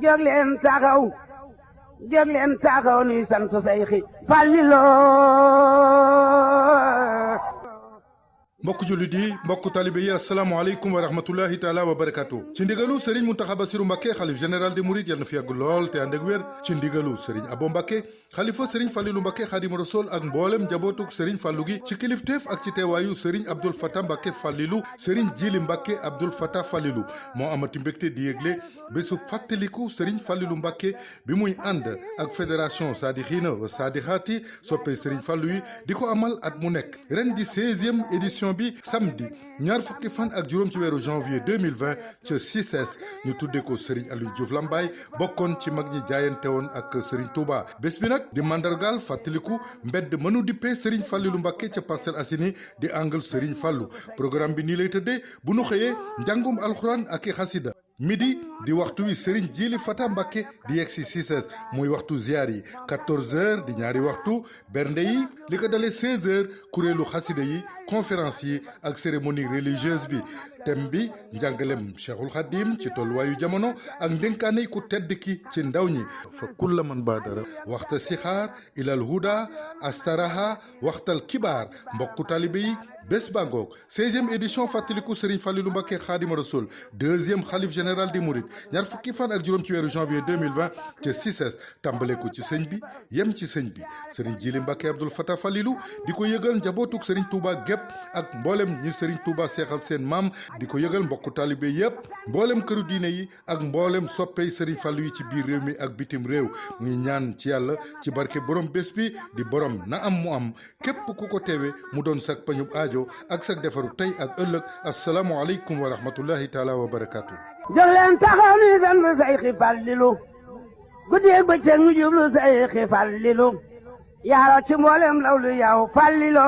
jóg leen taxaw nuy sant Seyxi Falilu. mbokk jullit yi mbokk talibe yi asalaamaaleykum wa rahmatullahi taala wa barakatu ci ndigalu Serigne Mountakha Bassirou Mbacké xalif général des mourides yal na fi yàgg lool te ànd ak wér ci ndigalu Serigne Abo Mbacké xalifa Serigne Fallilou Mbacké Xaadimu Rasuul ak mboolem njabootug Serigne Fallou gi ci kilifteef ak ci teewaayu Serigne Abdoul Fatah Mbacké Fallilou Serigne Djili Mbacké Abdoul Fatah Fallilou moo amati mbégte di yëgle bésu fàttaliku Serigne Fallilou Mbacké bi muy ànd ak fédération Saadixiina wa Saadixaati soppe Serigne Fallou yi di ko amal at mu nekk ren di 16e édition bi samedi ñaar fukki fan ak juróom ci weeru janvier 2020 ca CICES ñu tuddee ko Serigne Aliou Diouf Lambaye bokkoon ci mag ñi jaayante woon ak Serigne Touba bés bi nag di mandargaal fàttaliku mbedd mënu dippee Serigne Fallilou Mbacké ca Parcelles Assainies di angle Serigne Fallou programme bi nii lay tëddee bu nu xëyee njàngum alxuraan ak i xasida midi di waxtu wi Serigne Djili Fatah Mbacké di yegg si CICES muy waxtu ziar yi 14h di ñaari waxtu bernde yi li ko dalee 16h kuréelu xasida yi conférence yi ak cérémonie religieuse bi thème bi njàngalem Cheikhul Khadim ci tolluwaayu jamono ak ndénkaane ku tedd ki ci ndaw ñi fa kulla man baadara waxta sixaar ilal huda astaraha waxtal kibaar mbokku talibe yi bés bangoog 16e édition fàttaliku Serigne Fallilou Mbacké Khadimou Rassoul 2e xalif général des mourides ñaar fukki fan ak juróom ci weeru janvier 2020 ca CICES tàmbale ko ci sëñ bi yem ci sëñ bi Serigne Djili Mbacké Abdoul Fatah Fallilou di ko yëgal njabootug Serigne Touba gépp ak mboolem ñi Serigne Touba seexal seen maam di ko yëgal mbokku talibé yépp mboolem këru diine yi ak mboolem soppey Serigne Fallou yi ci biir réew mi ak bitim réew muy ñaan ci yàlla ci barke borom bés bi di borom na am mu am képp ku ko teewe mu doon sak pañub aajo ak sak defaru tey ak ëllëg asalaamu aleykum wa rahmatullahi taala wa barakaatu. jóg leen taxaw ni sant Seyxi Falilu guddeeg bëccëg ñu jublu Seyxi Falilu yaaro ci mboolem lawlu yow Falilu